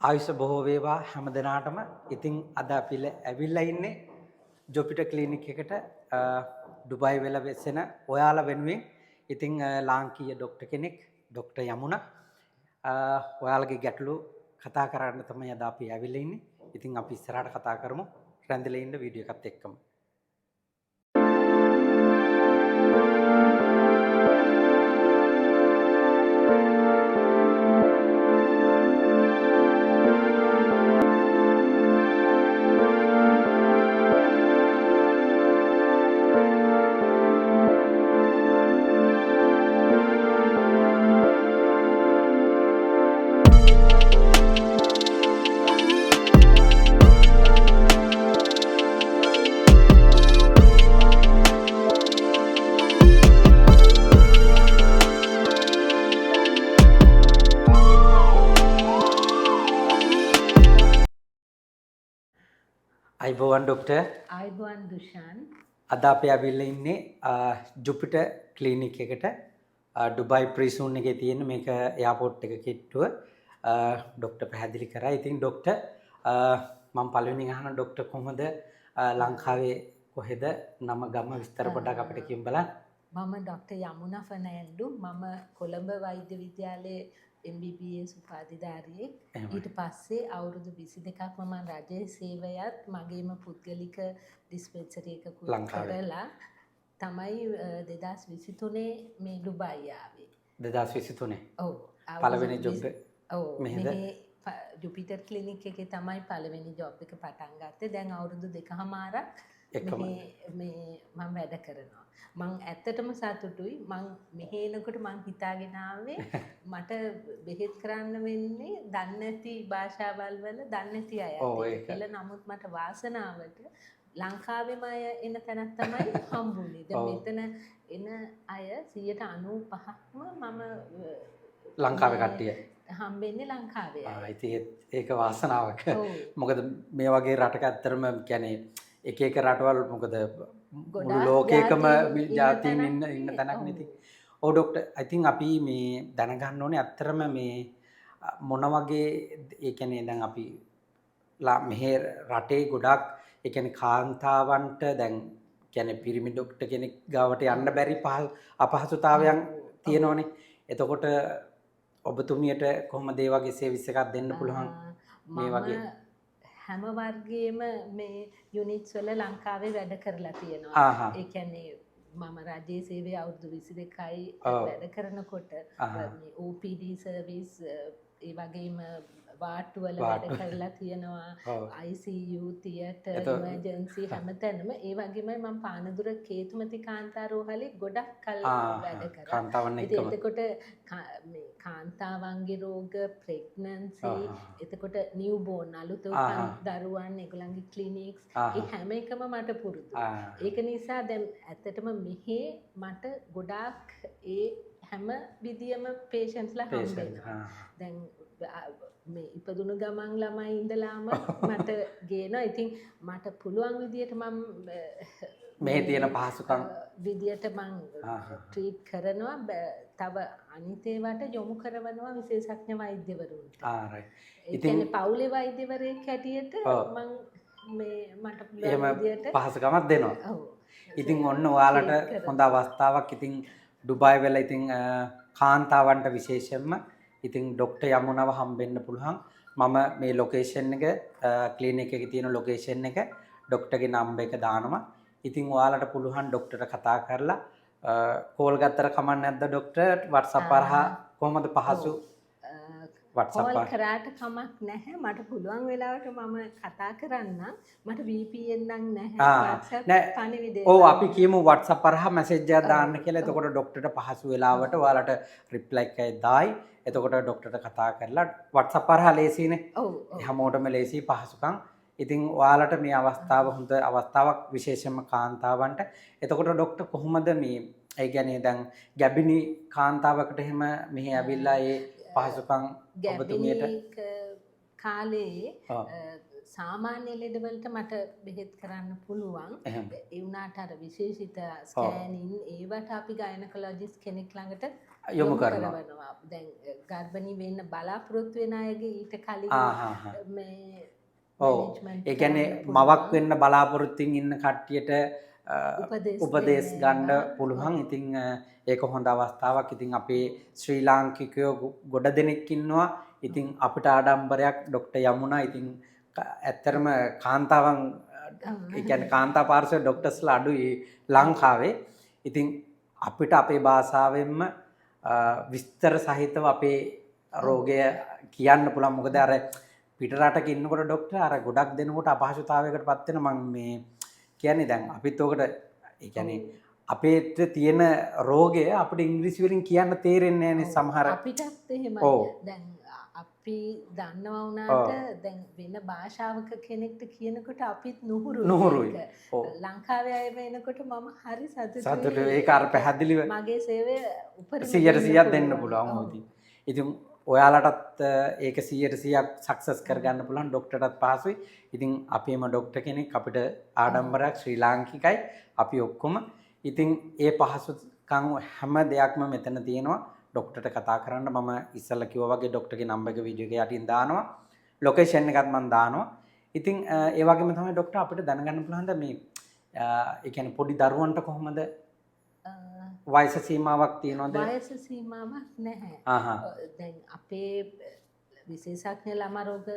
ආයුෂ බොහෝ වේවා හැම දිනාටම. ඉතින් අද අපි ඇවිල්ලා ඉන්නේ ජුපිටර් ක්ලිනික් එකට ඩුබායි වෙල වෙසෙන ඔයාලා වෙනුවෙන්. ඉතින් ලාංකීය ඩොක්ටර් කෙනෙක්, ඩොක්ටර් යමුනා, ඔයාලගේ ගැටලු කතා කරන්න තමයි අද අපි ඇවිල්ලා ඉන්නේ. ඉතින් අපි ඉස්සරහට කතා කරමු. රැඳිලා ඉන්න වීඩියෝ එකත් එක්කම. අයිබෝවන් ඩොක්ටර්. ආයුබෝවන් දුෂාන්. අද අපි ඇවිල්ලා ඉන්නේ ජුපිටර් ක්ලිනික් එකට, ඩුබායි ප්‍රිසූන් එකේ තියෙන මේක එයාපෝට් එක කිට්ටුව. ඩොක්ටර් පැහැදිලි කරා. ඉතින් ඩොක්ටර්, මම පළවෙනියෙන් අහන ඩොක්ටර් කොහොමද ලංකාවේ කොහෙද නම ගම විස්තර පොඩ්ඩක් අපිට කියමු බලන්න. මම ඩොක්ටර් යමුනා ෆර්නෑන්ඩු. මම කොළඹ වෛද්‍ය විද්‍යාලයේ MBBS උපාධිධාරියෙක්. ඊට පස්සේ අවුරුදු 22ක්ම මම රජයේ සේවයත් මගේම පුද්ගලික ඩිස්පෙන්සරි එකකුත් කරලා තමයි 2023 මේ ඩුබායි ආවේ. 2023? ඔව්. පළවෙනි ජොබ් එක. ඔව්. මෙහි ජුපිටර් ක්ලිනික් එකේ තමයි පළවෙනි ජොබ් එක පටන් ගත්තේ. දැන් අවුරුදු 2.5ක් මේ මම වැඩ කරනවා. මං ඇත්තටම සතුටුයි. මං මෙහෙ එනකොට මං හිතාගෙන ආවේ මට බෙහෙත් කරන්න වෙන්නේ දන්නේ නැති භාෂාවල් වල දන්නේ නැති අය කියලා. නමුත් මට වාසනාවට ලංකාවේම අය එන තැනක් තමයි හම්බුනේ. දැන් මෙතන එන අය 95%ක්ම මම ලංකාවේ කට්ටිය හම්බෙන්නේ ලංකාවේ අය. ඉතින් ඒක වාසනාවක්. මොකද මේ වගේ රටක ඇත්තටම කියන්නේ එක එක රටවල්, මොකද මුළු ලෝකයකම ජාතීන් ඉන්න ඉන්න තැනක් නේ ඉතින්. ඔව් ඩොක්ටර්, ඉතින් අපි මේ දැනගන්න ඕනේ ඇත්තටම මේ මොන වගේ, ඒ කියන්නේ දැන් අපි මෙහෙ රටේ ගොඩක් ඒ කියන්නේ කාන්තාවන්ට දැන් කියන්නේ පිරිමි ඩොක්ටර් කෙනෙක් ගාවට යන්න බැරි අපහසුතාවයන් තියෙනවනේ. එතකොට ඔබතුමියට කොහොමද ඒ වගේ සර්විස් එකක් දෙන්න පුළුවන් මේ වගේ? හැම වර්ගයේම මේ යුනිට්ස් වල ලංකාවේ වැඩ කරලා තියෙනවා. ඒ කියන්නේ මම රජයේ සේවයේ අවුරුදු 22යි වැඩ කරනකොට මේ OPD service, ඒ වගේම වාට්ටු වල වැඩ කරලා තියෙනවා, ICU, theatre, emergency හැමතැනම. ඒ වගේමයි මම පානදුර කේතුමති කාන්තා රෝහලේ ගොඩක් කල් වැඩ කරා. ඉතින් එතකොට මේ කාන්තාවන්ගේ රෝග, ප්‍රෙග්නන්සි, එතකොට නිව් බෝන් අලුත උපන් දරුවන්, ඒගොල්ලන්ගේ ක්ලිනික්ස්, ඒ හැම එකම මට පුරුදුයි. ඒක නිසා දැන් ඇත්තටම මෙහෙ මට ගොඩාක් ඒ හැම විදියම පේෂන්ට්ස්ලා හම්බ වෙනවා. දැන් මේ ඉපදුණු ගමන් ළමයි ඉඳලාම මට ගේනවා. ඉතින් මට පුළුවන් විදියට මම මේ තියෙන පහසුකම් විදියට මං ට්‍රීට් කරනවා. තව අනිත් ඒවාට යොමු කරනවා විශේෂඥ වෛද්‍යවරුන්ට. ඉතින් පවුලේ වෛද්‍යවරයෙක් හැටියට මං මේ මට පුළුවන් විදියට පහසුකමක් දෙනවා. ඔව්. ඉතින් ඔන්න ඔයාලට හොඳ අවස්ථාවක්. ඉතින් ඩුබායි වල ඉතින් කාන්තාවන්ට විශේෂයෙන්ම ඉතින් ඩොක්ටර් යමුනාව හම්බෙන්න පුළුවන්. මම මේ ලොකේෂන් එක, ක්ලිනික් එකේ තියෙන ලොකේෂන් එක, ඩොක්ටර්ගේ නම්බර් එක දානවා. ඉතින් ඔයාලට පුළුවන් ඩොක්ටර්ට කතා කරලා කෝල් ගත්තට කමක් නැද්ද ඩොක්ටර්? WhatsApp හරහා කොහොමද පහසු? WhatsApp call කරාට කමක් නැහැ. මට පුළුවන් වෙලාවට මම කතා කරන්නම්. මට VPN නම් නැහැ. WhatsApp පණිවිඩය. ඔව්, අපි කියමු WhatsApp හරහා මැසේජ් එකක් දාන්න කියලා. එතකොට ඩොක්ටර්ට පහසු වෙලාවට ඔයාලට රිප්ලයි එකක් දායි. එතකොට ඩොක්ටර්ට කතා කරලා WhatsApp හරහා ලේසියිනේ. ඔව්. හැමෝටම ලේසි පහසුකම්. ඉතින් ඔයාලට මේ අවස්ථාව හොඳ අවස්ථාවක්, විශේෂයෙන්ම කාන්තාවන්ට. එතකොට ඩොක්ටර් කොහොමද මේ, ඒ කියන්නේ දැන් ගැබිනි කාන්තාවකට එහෙම මෙහි ඇවිල්ලා ඒ පහසුකම් ඔබතුමියට? කාලේ සාමාන්‍ය ලෙඩවලට මට බෙහෙත් කරන්න පුළුවන්. ඒ වුණාට අර විශේෂිත ස්කෑනින් ඒවට අපි ගයිනකොලොජිස්ට් කෙනෙක් ළඟට යොමු කරනවා. දැන් ගර්භණී වෙන්න බලාපොරොත්තු වෙන අයගේ ඊට කලින් මේ ඔව් ඒ කියන්නේ මවක් වෙන්න බලාපොරොත්තුෙන් ඉන්න කට්ටියට උපදේශ ගන්න පුළුවන්. ඉතින් ඒක හොඳ අවස්ථාවක්. ඉතින් අපේ ශ්‍රී ලාංකිකයෝ ගොඩ දෙනෙක් ඉන්නවා. ඉතින් අපිට ආඩම්බරයක් ඩොක්ටර් යමුනා. ඉතින් ඇත්තටම කාන්තාවන් ඒ කියන්නේ කාන්තා පාර්ශ්වයේ ඩොක්ටර්ස්ලා අඩුයි ලංකාවේ. ඉතින් අපිට අපේ භාෂාවෙන්ම විස්තර සහිතව අපේ රෝගය කියන්න පුළුවන්. මොකද අර පිට රටක ඉන්නකොට ඩොක්ටර් අර ගොඩක් දෙනකොට අපහසුතාවයකට පත් වෙන. මං මේ කියන්නේ දැන් අපිත් ඔකට ඒ කියන්නේ අපේ තියෙන රෝගය අපිට ඉංග්‍රීසි වලින් කියන්න තේරෙන්නේ නැහැ නේ සමහර. අපිටත් එහෙමයි. දැන් අපි දන්නවා වුණාට දැන් වෙන භාෂාවක කෙනෙක්ට කියනකොට අපිත් නුහුරුයි. ලංකාවේ අය වෙනකොට මම හරි සතුටුයි. ඒක අර පැහැදිලිව මගේ සේවය උපරිම 100% දෙන්න පුළුවන්. ඉතින් ඔයාලටත් ඒක 100% සක්සස් කරගන්න පුළුවන්. ඩොක්ටර්ටත් පහසුයි. ඉතින් අපේම ඩොක්ටර් කෙනෙක් අපිට ආඩම්බරයක්, ශ්‍රී ලාංකිකයි අපි ඔක්කොම. ඉතින් ඒ පහසුකම් හැම දෙයක්ම මෙතන තියෙනවා. ඩොක්ටර්ට කතා කරන්න මම ඉස්සෙල්ලා කිව්වා වගේ ඩොක්ටර්ගේ නම්බර් එක වීඩියෝ එකේ යටින් දානවා. ලොකේෂන් එකත් මම දානවා. ඉතින් ඒ වගේම තමයි ඩොක්ටර් අපිට දැනගන්න පුළුවන් ද මේ ඒ කියන්නේ පොඩි දරුවන්ට කොහොමද වයස සීමාවක් තියෙනවද? වයස සීමාවක් නැහැ. දැන් අපේ විශේෂඥ ළමා රෝග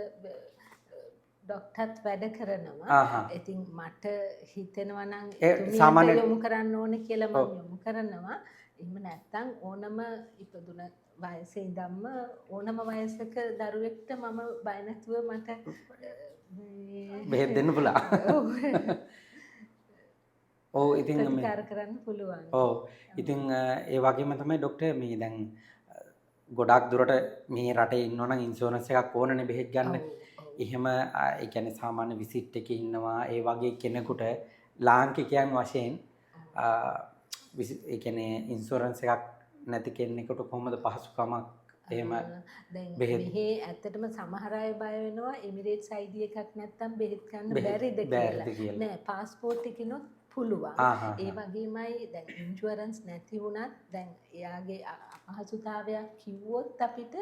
ඩොක්ටර්ත් වැඩ කරනවා. ඉතින් මට හිතෙනවා නම් එතුමියට යොමු කරන්න ඕනේ කියලා මම යොමු කරනවා. එහෙම නැත්නම් ඕනම ඉපදුන වයසේ ඉඳන්ම ඕනම වයසක දරුවෙක්ට මම බය නැතුව මට බෙහෙත් දෙන්න පුළුවන්. ඔව් ඉතින් ප්‍රතිකාර කරන්න පුළුවන්. ඔව් ඉතින් ඒ වගේම තමයි ඩොක්ටර් මේ දැන් ගොඩාක් දුරට මේ රටේ ඉන්නවා නම් ඉන්ෂුරන්ස් එකක් ඕනනේ බෙහෙත් ගන්න. එහෙම ඒ කියන්නේ සාමාන්‍ය විසිට් එකේ ඉන්නවා ඒ වගේ කෙනෙකුට ලාංකිකයන් වශයෙන් ඒ කියන්නේ ඉන්ෂුරන්ස් එකක් නැති කෙනෙකුට කොහොමද පහසුකමක් එහෙම දැන් මෙහි ඇත්තටම සමහර අය බය වෙනවා එමිරේට්ස් ID එකක් නැත්තම් බෙහෙත් ගන්න බැරිද කියලා. නෑ, පාස්පෝට් එකකිනුත් පුළුවන්. ඒ වගේමයි දැන් ඉන්ෂුරන්ස් නැති වුණත් දැන් එයාගේ අපහසුතාවයක් කිව්වොත් අපිට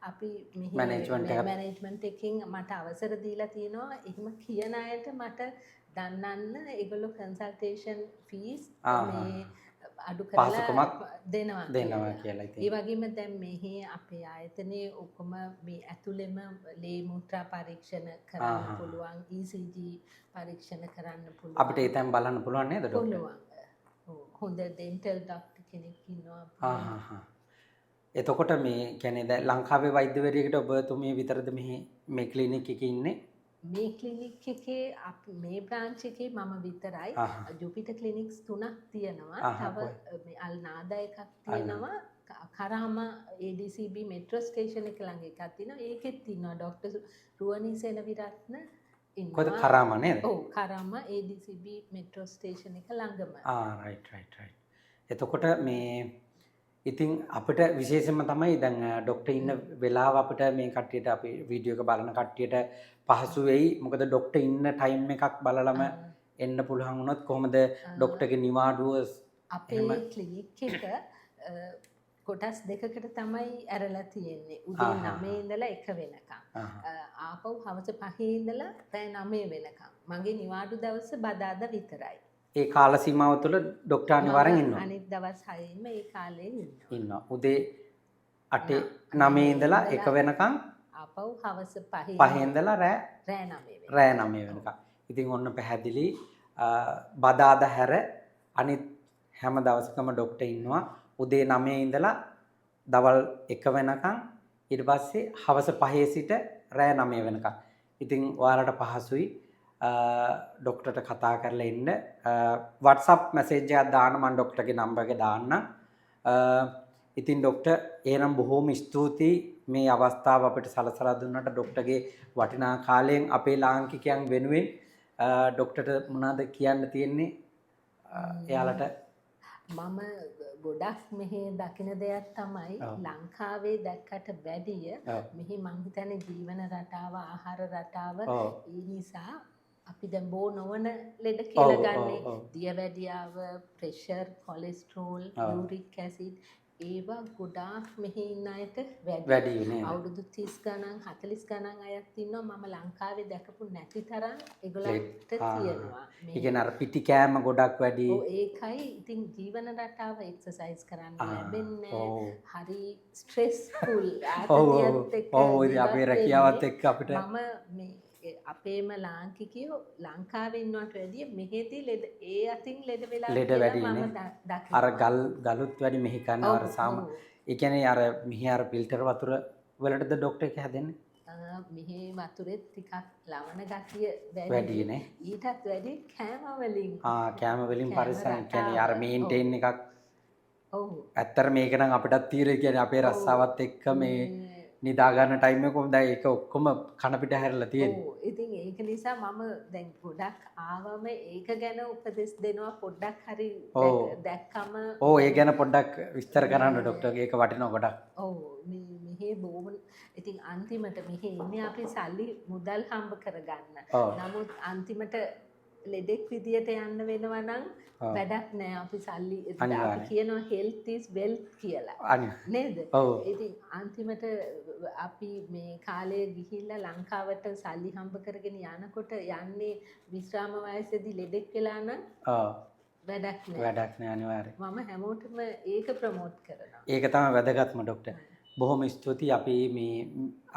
අපි මෙහි මැනේජ්මන්ට් එකකින් මට අවසර දීලා තියෙනවා. එහෙම කියන අයට මට දන්නන්න ඒගොල්ලෝ කන්සල්ටේෂන් ෆීස් මේ අඩු කරලා දෙනවා කියලා. ඉතින් ඒ වගේම දැන් මෙහි අපේ ආයතනයේ ඔක්කොම මේ ඇතුළෙම ලේ මුත්‍රා පරීක්ෂණ කරන්න පුළුවන්, ECG පරීක්ෂණ කරන්න පුළුවන්. අපිට ඒ තැන් බලන්න පුළුවන් නේද ඩොක්ටර්? පුළුවන්. ඔව්, හොඳ ඩෙන්ටල් ඩොක්ටර් කෙනෙක් ඉන්නවා. එතකොට මේ කියන්නේ දැන් ලංකාවේ වෛද්‍යවරියකට ඔබතුමිය විතරද මෙහි මේ ක්ලිනික් එකේ ඉන්නේ? මේ ක්ලිනික් එකේ මේ බ්‍රාන්ච් එකේ මම විතරයි. ජුපිටර් ක්ලිනික්ස් 3ක් තියෙනවා. තව මේ අල් නාදා එකක් තියෙනවා. කරාම ADCB metro station එක ළඟ එකක් තියෙනවා. ඒකෙත් ඉන්නවා ඩොක්ටර් රුවනි සෙනවිරත්න ඉන්නවා. කොහෙද? කරාම නේද? ඔව්, කරාම ADCB metro station එක ළඟම. Right right right. එතකොට මේ ඉතින් අපිට විශේෂයෙන්ම තමයි දැන් ඩොක්ටර් ඉන්න වෙලාව අපිට මේ කට්ටියට අපි වීඩියෝ එක බලන කට්ටියට පහසු වෙයි. මොකද ඩොක්ටර් ඉන්න ටයිම් එකක් බලලම එන්න පුළුවන් වුණොත් කොහොමද ඩොක්ටර්ගේ නිවාඩුව? අපේ ක්ලිනික් එක කොටස් දෙකකට තමයි ඇරලා තියෙන්නේ. උදේ 9 ඉඳලා 1 වෙනකම්. ආපහු හවස 5 ඉඳලා රෑ 9 වෙනකම්. මගේ නිවාඩු දවස බදාදා විතරයි. ඒ කාල සීමාව තුළ ඩොක්ටර් අනිවාර්යෙන් ඉන්නවා. අනිත් දවස් 6ෙන්ම ඒ කාලේ ඉන්නවා. උදේ 8 9 ඉඳලා 1 වෙනකම්, ආපහු හවස 5 ඉඳලා රෑ 9 වෙනකම්. රෑ 9 වෙනකම්. ඉතින් ඔන්න පැහැදිලි බදාදා හැර අනිත් හැම දවසකම ඩොක්ටර් ඉන්නවා. උදේ 9 ඉඳලා දවල් 1 වෙනකම්, ඊට පස්සේ හවස 5 සිට රෑ 9 වෙනකම්. ඉතින් ඔයාලට පහසුයි ඩොක්ටර්ට කතා කරලා එන්න. WhatsApp message එකක් දාන්න, මම ඩොක්ටර්ගේ නම්බර් එක දාන්නම්. ඉතින් ඩොක්ටර් එහෙනම් බොහෝම ස්තුතියි මේ අවස්ථාව අපිට සලසලා දුන්නට. ඩොක්ටර්ගේ වටිනා කාලයෙන් අපේ ලාංකිකයන් වෙනුවෙන් ඩොක්ටර්ට මොනවද කියන්න තියෙන්නේ එයාලට? මම ගොඩක් මෙහි දකින දෙයක් තමයි ලංකාවේ දැක්කට වැඩිය මෙහි මං හිතන්නේ ජීවන රටාව, ආහාර රටාව, ඒ නිසා අපි දැන් බෝ නොවන ලෙඩ කියලා ගන්නේ දියවැඩියාව, ප්‍රෙෂර්, කොලෙස්ටරෝල්, යූරික් ඇසිඩ් ඒවා ගොඩාක් මෙහි ඉන්න අයට වැඩි. අවුරුදු 30 ගණන් 40 ගණන් අයත් ඉන්නවා මම ලංකාවේ දැකපු නැති තරම් ඒගොල්ලන්ට තියෙනවා. ඒ කියන්නේ අර පිටි කෑම ගොඩක් වැඩි. ඔව් ඒකයි. ඉතින් ජීවන රටාව එක්සර්සයිස් කරන්න ලැබෙන්නේ හරි ස්ට්‍රෙස්ෆුල් ආතතියත් එක්ක. ඔව් ඉතින් අපේ රැකියාවත් එක්ක අපිට මම මේ අපේම ලාංකිකයෝ ලංකාවේ ඉන්නවට වැඩිය මෙහෙදි ලෙඩ ඒ අතින් ලෙඩ වෙලා ලෙඩ වැඩි නේ. අර ගලුත් වැඩි මෙහි කන අර සාම ඒ කියන්නේ අර මෙහි අර ෆිල්ටර් වතුර වලටද ඩොක්ටර් එක හැදෙන්නේ? මෙහි වතුරෙත් ටිකක් ලවණ ගතිය වැඩි නේ. ඊටත් වැඩි කෑම වලින්. කෑම වලින් පරිස්සම් කියන්නේ අර මේන්ටේන් එකක්. ඔව්. ඇත්තට මේක නම් අපිටත් තීරේ කියන්නේ අපේ රස්සාවත් එක්ක මේ නිදා ගන්න ටයිම් එක කොහොමද ඒක ඔක්කොම කන පිට හැරලා තියෙන්නේ. ඔව් ඉතින් ඒක නිසා මම දැන් ගොඩක් ආවම ඒක ගැන උපදෙස් දෙනවා පොඩ්ඩක් හරි දැක්කම. ඔව් ඒ ගැන පොඩ්ඩක් විස්තර කරන්න ඩොක්ටර්, ඒක වටිනවා ගොඩක්. ඔව් මේ මෙහෙ බොහොම ඉතින් අන්තිමට මෙහෙ ඉන්නේ අපි සල්ලි මුදල් හම්බ කරගන්න. නමුත් අන්තිමට ලෙඩෙක් විදියට යන්න වෙනවා නම් වැඩක් නෑ. අපි සල්ලි අපි කියනවා health is wealth කියලා නේද? ඉතින් අන්තිමට අපි මේ කාලය ගිහිල්ලා ලංකාවට සල්ලි හම්බ කරගෙන යනකොට යන්නේ විශ්‍රාම වයසේදී ලෙඩෙක් වෙලා නම් වැඩක් නෑ. වැඩක් නෑ අනිවාර්යයෙන්. මම හැමෝටම ඒක ප්‍රමෝට් කරනවා. ඒක තමයි වැදගත්ම ඩොක්ටර්. බොහොම ස්තුතියි. අපි මේ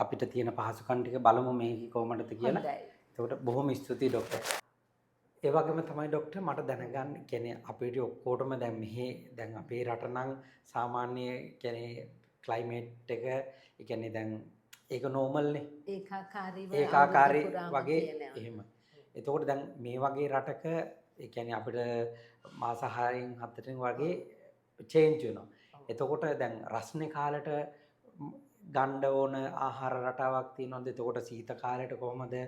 අපිට තියෙන පහසුකම් ටික බලමු මේක කොහොමද කියලා. එතකොට බොහොම ස්තුතියි ඩොක්ටර්. ඒ වගේම තමයි ඩොක්ටර් මට දැනගන්න කියන්නේ අපිට ඔක්කොටම දැන් මෙහි දැන් අපේ රට නම් සාමාන්‍ය කියන්නේ ක්ලයිමේට් එක ඒ කියන්නේ දැන් ඒක නෝමල් නේ. ඒකාකාරී වගේ එහෙම. එතකොට දැන් මේ වගේ රටක ඒ කියන්නේ අපිට මාස 6න් 7න් වගේ චේන්ජ් වෙනවා. එතකොට දැන් රස්නේ කාලෙට ගන්න ඕන ආහාර රටාවක් තියෙනවද? එතකොට සීත කාලෙට කොහොමද?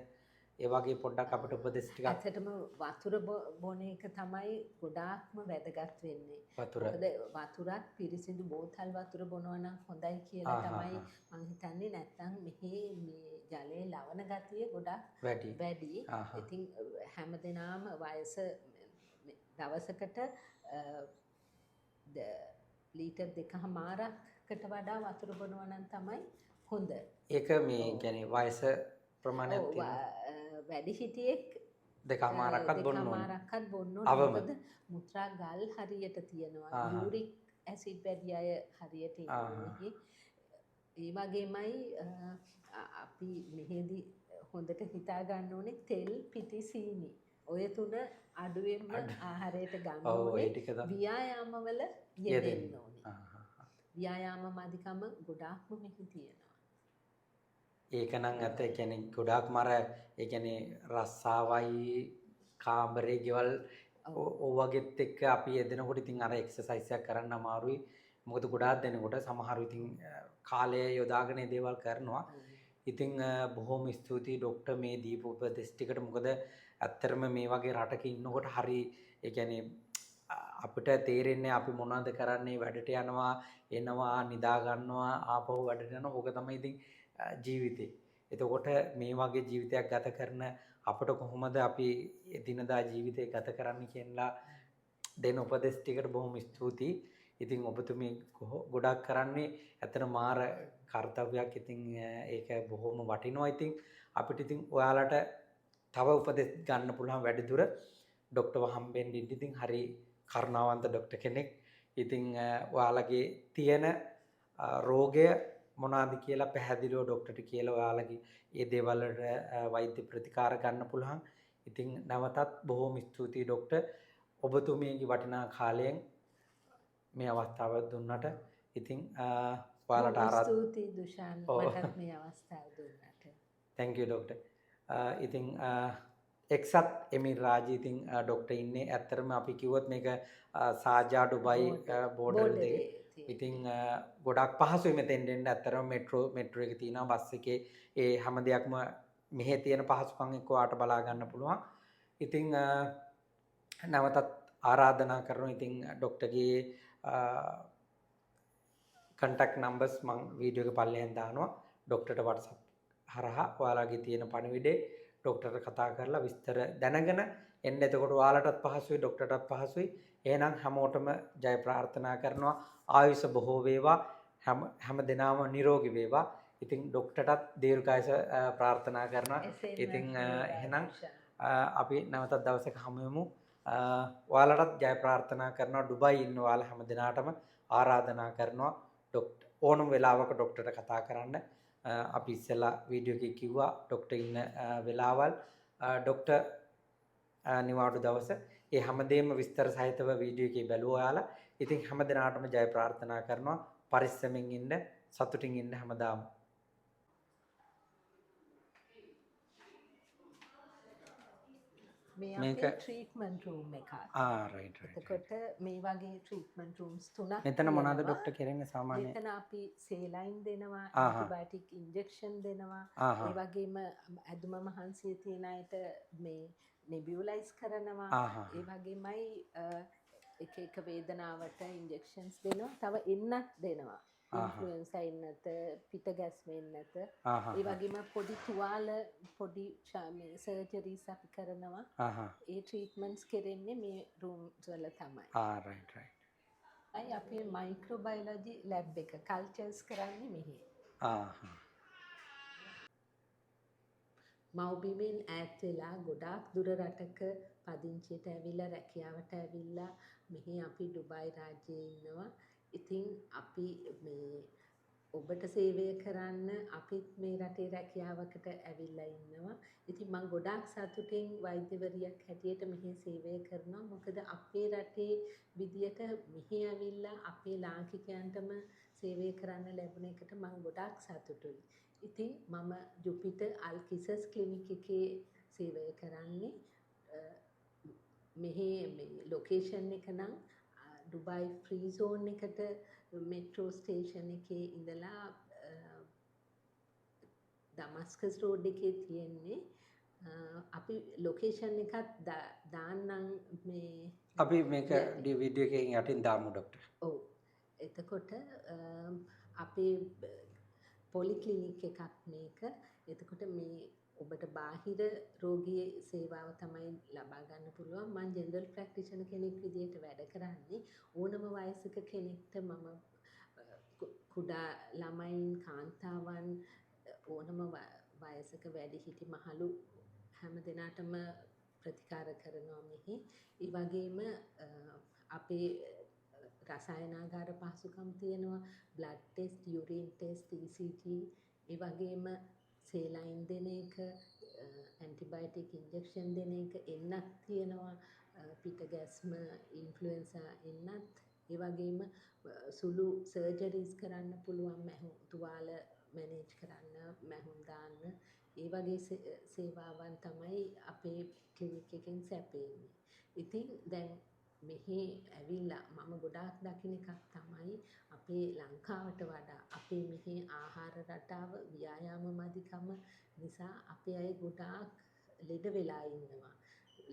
ඒ වගේ පොඩ්ඩක් අපිට උපදෙස් ටිකක්. ඇත්තටම වතුර බොන එක තමයි ගොඩාක්ම වැදගත් වෙන්නේ. වතුර. මොකද වතුරත් පිරිසිදු බෝතල් වතුර බොනවා නම් හොඳයි කියලා තමයි මං හිතන්නේ. නැත්තම් මෙහි මේ ජලයේ ලවණ ගතිය ගොඩක් වැඩි. ඉතින් හැමදෙනාම වයස දවසකට ලීටර් 2.5කට වඩා වතුර බොනවා නම් තමයි හොඳ. ඒක මේ කියන්නේ වයස ප්‍රමාණයක් තියෙනවා. වැඩිහිටියෙක් 2.5ක්වත් බොන්න ඕනේ. 2.5ක්වත් බොන්න ඕනේ. මොකද මුත්‍රා ගල් හරියට තියෙනවා. යූරික් ඇසිඩ් වැඩි අය හරියට ඉන්නවා. ඒ වගේමයි අපි මෙහෙදි හොඳට හිතා ගන්න ඕනේ තෙල්, පිටි, සීනි. ඔය තුන අඩුවෙන්ම ආහාරයට ගන්න ඕනේ. ව්‍යායාම වල යෙදෙන්න ඕනේ. ව්‍යායාම මදිකම ගොඩාක්ම මෙහි තියෙනවා. ඒක නම් ඇත්ත. ඒ කියන්නේ ගොඩාක්ම අර ඒ කියන්නේ රස්සාවයි කාමරේ ගෙවල් ඔව් වගේත් එක්ක අපි එදෙනකොට ඉතින් අර එක්සර්සයිස් එකක් කරන්න අමාරුයි. මොකද ගොඩාක් දෙනකොට සමහරු ඉතින් කාලය යොදාගෙන මේ දේවල් කරනවා. ඉතින් බොහොම ස්තුතියි ඩොක්ටර් මේ දීපු උපදෙස් ටිකට. මොකද ඇත්තටම මේ වගේ රටක ඉන්නකොට හරි ඒ කියන්නේ අපිට තේරෙන්නේ අපි මොනවද කරන්නේ, වැඩට යනවා, එනවා, නිදා ගන්නවා, ආපහු වැඩට යනවා. ඕක තමයි ඉතින් ජීවිතේ. එතකොට මේ වගේ ජීවිතයක් ගත කරන අපට කොහොමද අපි එදිනදා ජීවිතය ගත කරන්න කියලා දෙන උපදෙස් ටිකට බොහොම ස්තුතියි. ඉතින් ඔබතුමී ගොඩක් කරන්නේ ඇත්තට මාර කර්තව්‍යයක්. ඉතින් ඒක බොහොම වටිනවා. ඉතින් අපිට ඉතින් ඔයාලට තව උපදෙස් ගන්න පුළුවන් වැඩිදුර ඩොක්ටර්ව හම්බෙන්න ඉන්න. ඉතින් හරි කරුණාවන්ත ඩොක්ටර් කෙනෙක්. ඉතින් ඔයාලගේ තියෙන රෝගය මොනවාද කියලා පැහැදිලිව ඩොක්ටර්ට කියලා ඔයාලගේ ඒ දේවල් වලට වෛද්‍ය ප්‍රතිකාර ගන්න පුළුවන්. ඉතින් නැවතත් බොහොම ස්තුතියි ඩොක්ටර්, ඔබතුමියගේ වටිනා කාලයෙන් මේ අවස්ථාව දුන්නට. ඉතින් ඔයාලට ආරාධනා. ස්තුතියි දුෂාන් මටත් මේ අවස්ථාව දුන්නට. Thank you doctor. ඉතින් එක්සත් එමිර් රාජ්‍ය ඉතින් ඩොක්ටර් ඉන්නේ. ඇත්තටම අපි කිව්වොත් මේක සාජා ඩුබයි බෝඩර් දෙක. ඉතින් ගොඩක් පහසුයි මෙතෙන් එන්න. ඇත්තටම මෙට්‍රෝ එක තියෙනවා, බස් එකේ ඒ හැම දෙයක්ම මෙහෙ තියෙන පහසුකම් එක්ක ඔයාට බලා ගන්න පුළුවන්. ඉතින් නැවතත් ආරාධනා කරනවා. ඉතින් ඩොක්ටර්ගේ කන්ටැක්ට් නම්බර්ස් මං වීඩියෝ එක පල්ලෙහෙන් දානවා. ඩොක්ටර්ට WhatsApp හරහා ඔයාලගේ තියෙන පණිවිඩේ ඩොක්ටර්ට කතා කරලා විස්තර දැනගෙන එන්න. එතකොට ඔයාලටත් පහසුයි, ඩොක්ටර්ටත් පහසුයි. එහෙනම් හැමෝටම ජය ප්‍රාර්ථනා කරනවා. ආයුෂ බොහෝ වේවා. හැම දෙනාම නිරෝගී වේවා. ඉතින් ඩොක්ටර්ටත් දීර්ඝායුෂ ප්‍රාර්ථනා කරනවා. ඉතින් එහෙනම් අපි නැවතත් දවසක හමු වෙමු. ඔයාලටත් ජය ප්‍රාර්ථනා කරනවා. ඩුබායි ඉන්න ඔයාලා හැම දෙනාටම ආරාධනා කරනවා ඩොක්ටර් ඕනම වෙලාවක ඩොක්ටර්ට කතා කරන්න. අපි ඉස්සෙල්ලා වීඩියෝ එකේ කිව්වා ඩොක්ටර් ඉන්න වෙලාවල්, ඩොක්ටර් නිවාඩු දවස, ඒ හැමදේම විස්තර සහිතව වීඩියෝ එකේ බැලුවා ඔයාලා. ඉතින් හැම දිනාටම ජය ප්‍රාර්ථනා කරනවා. පරිස්සමෙන් ඉන්න, සතුටින් ඉන්න හැමදාම. මේ අපේ ට්‍රීට්මන්ට් රූම් එකක්. ආ රයිට් රයිට්. එතකොට මේ වගේ ට්‍රීට්මන්ට් රූම්ස් තුනක්. මෙතන මොනවාද ඩොක්ටර් කරන්නේ සාමාන්‍යයෙන්? මෙතන අපි සේලයින් දෙනවා, ඇන්ටිබයොටික් ඉන්ජෙක්ෂන් දෙනවා, ඒ වගේම ඇදුම මහන්සිය තියෙන අයට මේ නෙබියුලයිස් කරනවා. ඒ වගේමයි එක එක වේදනාවට ඉන්ජෙක්ෂන්ස් දෙනවා. තව එන්නත් දෙනවා. ඉන්ෆ්ලුවෙන්සා එන්නත, පිට ගැස්ම එන්නත. ඒ වගේම පොඩි තුවාල, පොඩි මේ සර්ජරිස් අපි කරනවා. ඒ ට්‍රීට්මන්ට්ස් කෙරෙන්නේ මේ රූම්ස් වල තමයි. ආ රයිට් රයිට්. අය අපේ මයික්‍රෝබයොලොජි ලැබ් එක කල්චර්ස් කරන්නේ මෙහි. මව්බිමෙන් ඈත් වෙලා ගොඩාක් දුර රටක පදිංචියට ඇවිල්ලා රැකියාවට ඇවිල්ලා මෙහි අපි ඩුබායි රාජ්‍යයේ ඉන්නවා. ඉතින් අපි මේ ඔබට සේවය කරන්න අපිත් මේ රටේ රැකියාවකට ඇවිල්ලා ඉන්නවා. ඉතින් මං ගොඩාක් සතුටින් වෛද්‍යවරියක් හැටියට මෙහි සේවය කරනවා. මොකද අපේ රටේ විදියට මෙහි ඇවිල්ලා අපේ ලාංකිකයන්ටම සේවය කරන්න ලැබුණ එකට මං ගොඩාක් සතුටුයි. ඉතින් මම ජුපිටර් අල් කිසස් ක්ලිනික් එකේ සේවය කරන්නේ. මෙහි මේ ලොකේෂන් එක නම් ඩුබායි ෆ්‍රී සෝන් එකට මෙට්‍රෝ ස්ටේෂන් එකේ ඉඳලා ඩමස්කස් රෝඩ් එකේ තියෙන්නේ. අපි ලොකේෂන් එකත් දාන්නම් මේ අපි මේක වීඩියෝ එකෙන් යටින් දාමු ඩොක්ටර්. ඔව්. එතකොට අපේ පොලික්ලිනික් එකක් මේක. එතකොට මේ ඔබට බාහිර රෝගී සේවාව තමයි ලබා ගන්න පුළුවන්. මං ජෙනරල් ප්‍රැක්ටිෂනර් කෙනෙක් විදියට වැඩ කරන්නේ. ඕනම වයසක කෙනෙක්ට මම කුඩා ළමයින්, කාන්තාවන්, ඕනම වයසක වැඩිහිටි මහලු හැම දෙනාටම ප්‍රතිකාර කරනවා මෙහි. ඒ වගේම අපේ රසායනාගාර පහසුකම් තියෙනවා. Blood test, urine test, ECG, ඒ වගේම සේලයින් දෙන එක, ඇන්ටිබයොටික් ඉන්ජෙක්ෂන් දෙන එක, එන්නත් තියෙනවා. පිට ගැස්ම, ඉන්ෆ්ලුවෙන්සා එන්නත්, ඒ වගේම සුළු සර්ජරිස් කරන්න පුළුවන්, මැහුම් තුවාල මැනේජ් කරන්න, මැහුම් දාන්න, ඒ වගේ සේවාවන් තමයි අපේ ක්ලිනික් එකෙන් සැපයෙන්නේ. ඉතින් දැන් මෙහි ඇවිල්ලා මම ගොඩාක් දකින එකක් තමයි අපේ ලංකාවට වඩා අපේ මෙහි ආහාර රටාව, ව්‍යායාම මදිකම නිසා අපේ අය ගොඩාක් ලෙඩ වෙලා ඉන්නවා.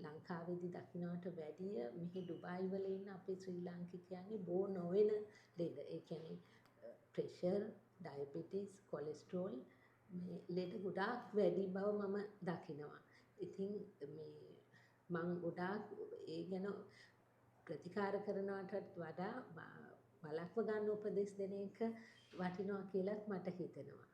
ලංකාවේදී දකින්නට වැඩිය මෙහි ඩුබායි වල ඉන්න අපේ ශ්‍රී ලාංකිකයන්ගේ බෝ නොවන ලෙඩ. ඒ කියන්නේ ප්‍රෙෂර්, ඩයබටිස්, කොලෙස්ටරෝල් මේ ලෙඩ ගොඩාක් වැඩි බව මම දකිනවා. ඉතින් මේ මං ගොඩාක් ඒ ගැන ප්‍රතිකාර කරනවටත් වඩා වළක්ව ගන්න උපදෙස් දෙන එක වටිනවා කියලත් මට හිතෙනවා.